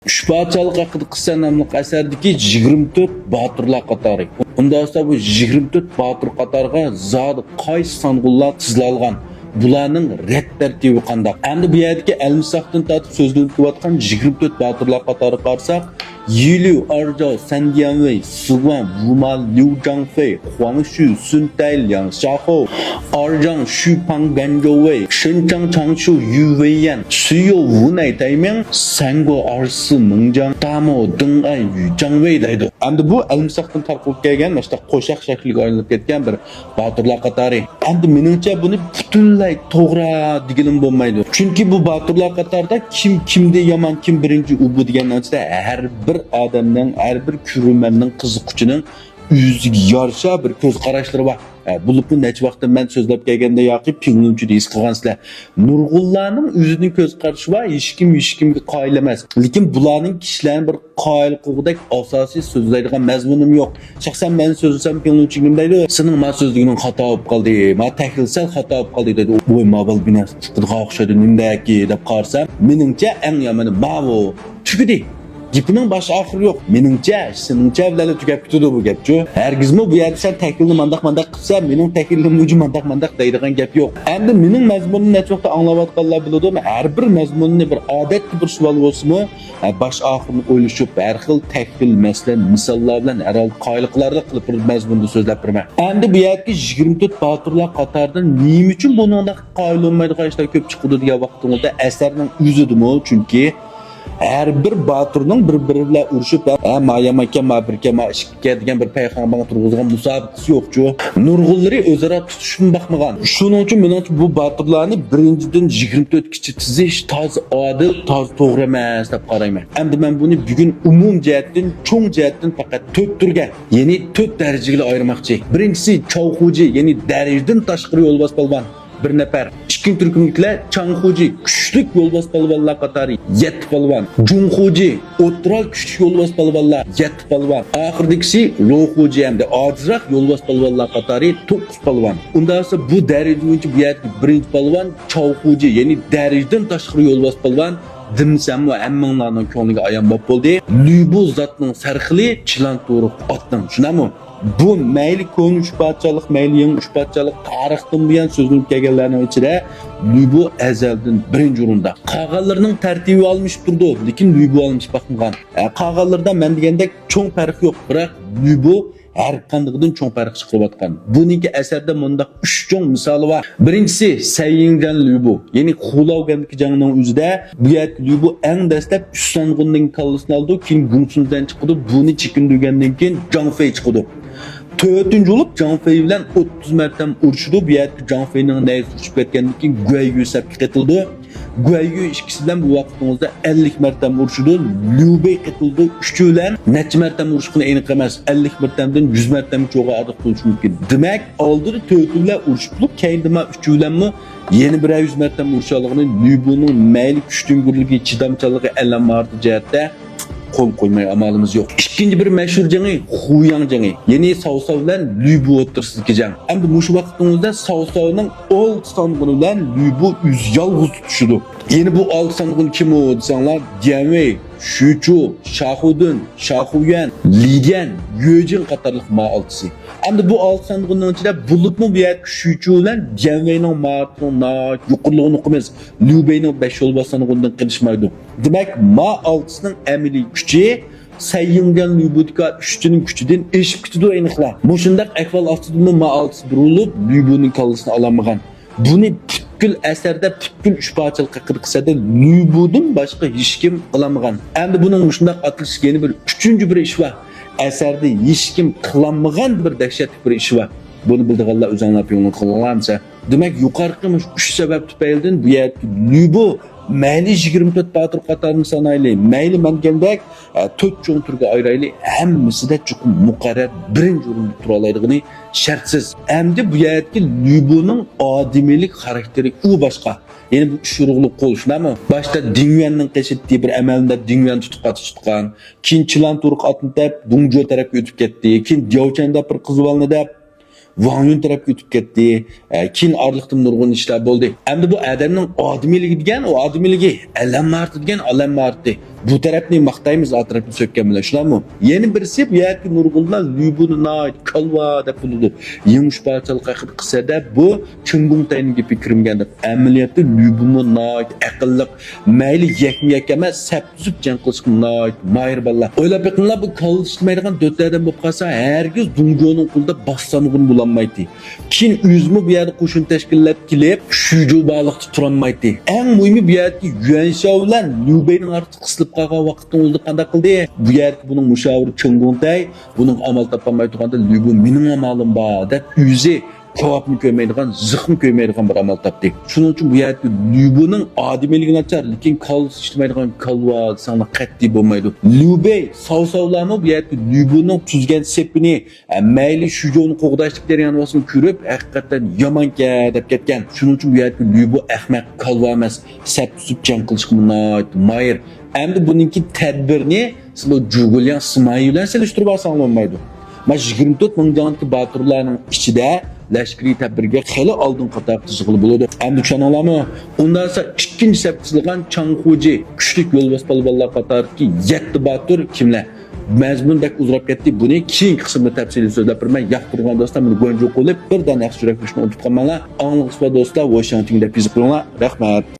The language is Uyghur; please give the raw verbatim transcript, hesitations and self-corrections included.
ئۈچ پادىشاھلىق ھەققىدە قىسسە ناملىق ئەسەردىكى يىگىرمە تۆت باتۇرلار قاتارى. ئۇنداق بولسا بۇ يىگىرمە تۆت باتۇر قاتارىغا زادى قايسى سانغۇنلار تىزىلالغان؟ بۇلارنىڭ رەت تەرتىپى قانداق؟ ئەمدى بۇ يەردىكى ئەلمىساقتىن تارتىپ سۆزلىنىپ كېلىۋاتقان يىگىرمە تۆت باتۇرلار قاتارىغا قارىساق، يىليۇ، ئارجاۋ، سەندىيەنۋېي، سىگۇەن، ۋۇما، ليۇ جاڭفېي، خۇاڭشۈ، سۈنتەي، لياڭ شياخۇ، ئارجاڭ، شۈ پاڭ، گەنجوۋېي، شېنچاڭ، چاڭشۇ، يۈ ۋېييەن، سۈيو، ۋۇنەي تەيمىڭ، سەنگو، ئارسى، مىڭجاڭ، تامو، دېڭئەن، يۈ جاڭۋېي دەيدۇ. ئەمدى بۇ ئەلمىساقتىن تارقىلىپ كەلگەن، مانا شۇنداق قوشاق شەكلىگە ئايلىنىپ كەتكەن بىر باتۇرلار قاتارى. ئەمدى مېنىڭچە بۇنى پۈتۈنلەي توغرا دېگىلىمۇ بولمايدۇ. چۈنكى بۇ باتۇرلار قاتارىدا كىم كىمدىن يامان، كىم بىرىنچى ئۇ بۇ دېگەننىڭ ئىچىدە ھەر بىر ئادەمنىڭ، ھەر بىر كۆرۈرمەننىڭ، قىزىققۇچىنىڭ ئۆزىگە يارىشا بىر كۆز قاراشلىرى بار. ئە، بولۇپمۇ نەچچە ۋاقىتتىن مەن سۆزلەپ كەلگەندە ياكى پىڭلۇنچىدا ھېس قىلغانسىلەر. نۇرغۇنلارنىڭ ئۆزىنىڭ كۆز قارىشى بار، ھېچكىم ھېچكىمگە قايىل ئەمەس. لېكىن بۇلارنىڭ كىشىلەرنى بىر قايىل قىلغۇدەك ئاساسىي سۆزلەيدىغان مەزمۇنۇم يوق. شەخسەن مەن سۆزلىسەم، پىڭلۇنچى نېمە دەيدۇ؟ سېنىڭ ما سۆزلىگىنىڭ خاتا بولۇپ قالدى، ما تەھلىل سەل خاتا بولۇپ قالدى دەيدۇ. ۋوي، ما بال بىنەس چىقىدىغان ئوخشايدۇ، نېمىدەكى دەپ قارىسام، مېنىڭچە ئەڭ يامىنى ماۋۇ. تۈگىدى. گېپىنىڭ باش ئاخىرى يوق. مېنىڭچە، سېنىڭچە بىلەنلا تۈگەپ كېتىدۇ بۇ گەپچۇ. ھەرگىزمۇ بۇ يەردە سەن تەھلىلنى مانداق مانداق قىپسەن، مېنىڭ تەھلىلىم بۇ مانداق مانداق دەيدىغان گەپ يوق. ئەمدى مېنىڭ مەزمۇنۇمنى نەچچە ۋاقىتتا ئاڭلاۋاتقانلار بىلىدۇ، مەن ھەر بىر مەزمۇننى بىر ئادەتتە بىر سوئال بولسىمۇ، ھە، باش ئاخىرىنى ئويلىشىپ، ھەر خىل تەھلىل، مەسىلەن، مىساللار بىلەن ھەر ھالدا قايىل قىلارلىق قىلىپ بىر مەزمۇندا سۆزلەپ بېرىمەن. ئەمدى بۇ يەردىكى يىگىرمە تۆت باتۇرلار قاتارىدىن نېمە ئۈچۈن بۇنىڭدەك قايىل بولمايدىغان ئىشلار كۆپ چىقىدۇ دېگەن ۋاقتىڭىزدا ئەسەرنىڭ ئۆزىدىمۇ، چۈنكى ھەر بىر باتۇرنىڭ بىر-بىرى بىلەن ئۇرۇشۇپ، ھە، ما يامانكەن، ما بىركەن، ما ئىككىكەن دېگەن بىر پەيخەنگە تۇرغۇزغان مۇسابىقىسى يوقچۇ. نۇرغۇنلىرى ئۆزئارا تۇتۇشۇپمۇ باقمىغان. شۇنىڭ ئۈچۈن مېنىڭچە بۇ باتۇرلارنى بىرىنچىدىن يىگىرمە تۆتكىچە تىزىش تازا ئادىل، تازا توغرا ئەمەس دەپ قارايمەن. ئەمدى مەن بۇنى بۈگۈن ئومۇمىي جەھەتتىن، چوڭ جەھەتتىن پەقەت تۆت تۈرگە، يەنى تۆت دەرىجىگىلا ئايرىماقچى. بىرىنچىسى چاۋخۇجى، يەنى دەرىجىدىن تاشقىرى يولۋاس پالۋان. بىر نەپەر. ئىككىنچى تۈركۈمدىكىلەر چاڭخۇجى، كۈچلۈك يولۋاس پالۋانلار قاتارى يەتتە پالۋان. جۇڭخۇجى، ئوتتۇرا كۈچلۈك يولۋاس پالۋانلار يەتتە پالۋان. ئاخىرىدىكىسى روخۇجى ھەمدە ئاجىزراق يولۋاس پالۋانلار قاتارى توققۇز پالۋان. ئۇنداق بولسا بۇ دەرىجە بويىچە بۇ يەردىكى بىرىنچى پالۋان چاۋخۇجى، يەنى دەرىجىدىن تاشقىرى يولۋاس پالۋان دېمىسەممۇ ھەممىڭلارنىڭ كۆڭلىگە ئايان بولۇپ بولدى. لۈبۇ زاتنىڭ سەرخىلى چىلان تۇرۇق ئاتنىڭ. شۇنداقمۇ؟ بۇ مەيلى كونا ئۈچ پادىشاھلىق، مەيلى يېڭى ئۈچ پادىشاھلىق، تارىختىن بۇيان سۆزلىنىپ كەلگەنلەرنىڭ ئىچىدە لۈبۇ ئەزەلدىن بىرىنچى ئورۇندا. قالغانلىرىنىڭ تەرتىپى ئالمىشىپ تۇرىدۇ، لېكىن لۈبۇ ئالمىشىپ باقمىغان. ئە، قالغانلىرىدا مەن دېگەندەك چوڭ پەرق يوق، بىراق لۈبۇ ھەر قاندىقىدىن چوڭ پەرق چىقىرىۋاتقان. بۇنىڭكى ئەسەردە مۇنداق ئۈچ چوڭ مىسالى بار. بىرىنچىسى، سەييىڭجەن لۈبۇ، يەنى خۇلاۋگەندىكى جەڭنىڭ ئۆزىدە بۇ يەردىكى لۈبۇ ئەڭ دەسلەپ ئۈچ سانغۇننىڭ كاللىسىنى ئالىدۇ، كېيىن گۇڭسۇندەن چىقىدۇ، بۇنى چېكىندۈرگەندىن كېيىن جاڭفېي چىقىدۇ. تۆتىنچى بولۇپ جاڭفېي بىلەن ئوتتۇز مەرتەم ئۇرۇشىدۇ. بۇ يەردىكى جاڭفېينىڭ نەيزىسى ئۇچۇپ كەتكەندىن كېيىن گۇەييۈ سەپكە قېتىلىدۇ. گۇەييۈ ئىككىسى بىلەن بۇ ۋاقىتىڭىزدا ئەللىك مەرتەم ئۇرۇشىدۇ. ليۇبېي قېتىلىدۇ. ئۈچى بىلەن نەچچە مەرتەم ئۇرۇشقىنى ئېنىق ئەمەس. ئەللىك مەرتەمدىن يۈز مەرتەمگىچە بولغان ئادەم بولۇشى مۇمكىن. دېمەك، ئالدىدا تۆتى بىلەن ئۇرۇشۇپ بولۇپ، كەينىدە ما ئۈچى بىلەنمۇ يەنە بىرەر يۈز مەرتەم ئۇرۇشالىغىنى ليۇبۇنىڭ مەيلى كۈچتۈڭگۈرلۈكى، چىدامچانلىقى، ئەلەم ماھارىتى جەھەتتە قول قويماي ئامالىمىز يوق. ئىككىنچى بىر مەشھۇر جېڭى خۇياڭ جېڭى، يەنى ساۋساۋ بىلەن لۈبۇ ئوتتۇرىسىدىكى جەڭ. ئەمدى مۇشۇ ۋاقىتنىڭ ئۆزىدە ساۋساۋنىڭ ئالتە سانغۇنى بىلەن لۈبۇ ئۆزى يالغۇز تۇتۇشىدۇ. يەنى بۇ ئالتە سانغۇن كىم ئۇ دېسەڭلار، ديەنۋېي، شۈچۇ، شاخۇدۈن، شاخۇيۈەن، لىديەن، يۆجىڭ قاتارلىق ما ئالتىسى. ئەمدى بۇ ئالتە سانغۇننىڭ ئىچىدە بولۇپمۇ بۇ يەردىكى شۈچۇ بىلەن ديەنۋېينىڭ ماھارىتىنىڭ ناھايىتى يۇقىرىلىقىنى ئۇقىمىز. ليۇبېينىڭ بەش يولۋاس سانغۇنىدىن قېلىشمايدۇ. دېمەك، ما ئالتىسىنىڭ ئەمەلىي كۈچى سەييىڭجەن لۈبۇدىكى ئۈچىنىڭ كۈچىدىن ئېشىپ كېتىدۇ ئېنىقلا. مۇشۇنداق ئەھۋال ئاستىدىمۇ ما ئالتىسى بۇرۇلۇپ، لۈبۇنىڭ كاللىسىنى ئالالمىغان. بۇنى پۈتكۈل ئەسەردە، پۈتكۈل ئۈچ پادىشاھلىق ھەققىدىكى ئەسەردە لۈبۇدىن باشقا ھېچكىم قىلالمىغان. ئەمدى بۇنىڭ مۇشۇنداق ئاتىلىشىغا يەنە بىر ئۈچىنچى بىر ئىش بار. ئەسەردە ھېچكىم قىلالمىغان بىر دەھشەتلىك بىر ئىش بار. بۇنى بىلىدىغانلار ئۆزۈڭلار پىڭلۇن قىلغانسە. دېمەك، يۇقىرىقى مۇشۇ ئۈچ سەۋەبتىن تۈپەيلىدىن بۇ يەردىكى لۈبۇ مەيلى يىگىرمە تۆت باتۇر قاتارىنى سانايلى، مەيلى مەن دېگەندەك، ئە، تۆت چوڭ تۈرگە ئايرايلى، ھەممىسىدە چوقۇم مۇقەررەر بىرىنچى ئورۇندا تۇرالايدىغىنى شەرتسىز. ئەمدى بۇ يەردىكى لۈبۇنىڭ ئادىمىيلىك خاراكتېرى ئۇ باشقا. يەنى بۇ ئۈچ ئۇرۇقلۇق قول، شۇنداقمۇ؟ باشتا دىڭيۈەننىڭ قېشىدا بىر ئەمەلدە دىڭيۈەن تۇتقا تۇتقان، كېيىن چىلان تۇرۇق ئاتنى دەپ دۇڭجۇ تەرەپكە ئۆتۈپ كەتتى، كېيىن دياۋچەن دەپ بىر قىز بالىنى دەپ، ۋاڭ يۈن تەرەپكە ئۆتۈپ كەتتى. ئە، كېيىن ئارىلىقتا نۇرغۇن ئىشلار بولدى. ئەمدى بۇ ئادەمنىڭ ئادىمىيلىكى دېگەن، ئۇ ئادىمىيلىكى، ئەلەم ماھارىتى دېگەن، ئەلەم ماھارىتى. بۇ تەرەپنى ماختايمىز، ئا تەرەپنى سۆككەن بىلەن، شۇنداقمۇ؟ يەنە بىرسى، بۇ يەردىكى نۇرغۇنلار لۈبۇنى ناھايىتى كالۋا دەپ بىلىدۇ. يېڭىش پارچىلىق ھەققىدە قىلسا دەپ، بۇ چېڭ گۇڭتەينىڭ گېپىگە كىرمىگەن دەپ. ئەمەلىيەتتە لۈبۇنمۇ ناھايىتى ئەقىللىق، مەيلى يەكمۇ يەك ئەمەس، سەپ تۈزۈپ جەڭ قىلىشقا ناھايىتى ماھىر بالىلار. ئويلاپ بېقىڭلار، بۇ كاللا ئىشلىمەيدىغان دۆت ئادەم بولۇپ قالسا، ھەرگىز جۇڭگونىڭ قولىدا باسسانغۇن بولالمايتتى. كېيىن ئۆزىمۇ بۇ يەردە قوشۇن تەشكىللەپ كېلىپ، شۈجۇ بارلىقتا تۇرالمايتتى. ئەڭ مۇھىمى، بۇ يەردىكى يۈەنشاۋ بىلەن ليۇ بېينىڭ ئارىسى قىسىلىپ قالغان ۋاقىتنىڭ ئۆزىدە قانداق قىلدى؟ بۇ يەردىكى بۇنىڭ مۇشاۋىرى چېڭ گۇڭتەي بۇنىڭغا ئامال تاپالماي تۇرغاندا، لۈبۇ مېنىڭ ئامالىم بار دەپ، ئۆزى كاۋاپنى كۆرمەيدىغان، زىخنى كۆرمەيدىغان بىر ئامال تاپتى. شۇنىڭ ئۈچۈن بۇ يەردىكى ليۇبۇنىڭ ئادىمىيلىكى ناچار، لېكىن كاللىسى ئىشلىمەيدىغان كالۋا دېسەڭلار قەتئىي بولمايدۇ. ليۇ بېي ساۋ-ساۋلارمۇ بۇ يەردىكى ليۇبۇنىڭ تۈزگەن سېپىنى، ئە، مەيلى شۈجۇنى قوغداشلىق جەريانى بولسىمۇ كۆرۈپ، ھەقىقەتەن يامانكەن دەپ كەتكەن. شۇنىڭ ئۈچۈن بۇ يەردىكى ليۇبۇ ئەخمەق، كالۋا ئەمەس، سەپ تۈزۈپ جەڭ قىلىشقا ناھايىتى ماھىر. ئەمدى بۇنىڭكى تەدبىرىنى سىلەر جۇگۇلياڭ سىمايى بىلەن سېلىشتۇرۇپ ئالساڭلار بولمايدۇ. مانا يىگىرمە تۆت مىڭ جەڭدىكى باتۇرلارنىڭ ئىچىدە لەشكىرىي تەدبىرگە خېلى ئالدىنقى قاتارغا تىزغىلى بولىدۇ. ئەمدى چۈشەندىڭلارمۇ؟ ئۇنداق بولسا ئىككىنچى سەپكە تىزىلغان چاڭ خۇجى، كۈچلۈك يولۋاس پالۋانلار قاتارىدىكى يەتتە باتۇر كىملەر؟ مەزمۇن بەك ئۇزىراپ كەتتى. بۇنى كېيىنكى قىسىمدا تەپسىلىي سۆزلەپ بېرىمەن. ياقتۇرغان دوستلار مېنى گۇەنجۇ قىلىپ بىردەم ياخشى يۈرەك بېرىشنى ئۇنتۇپ قالماڭلار. ئاڭلىغۇچى دوستلار، ۋوشياڭچىڭ دەپ يېزىپ قويۇڭلار. رەھمەت.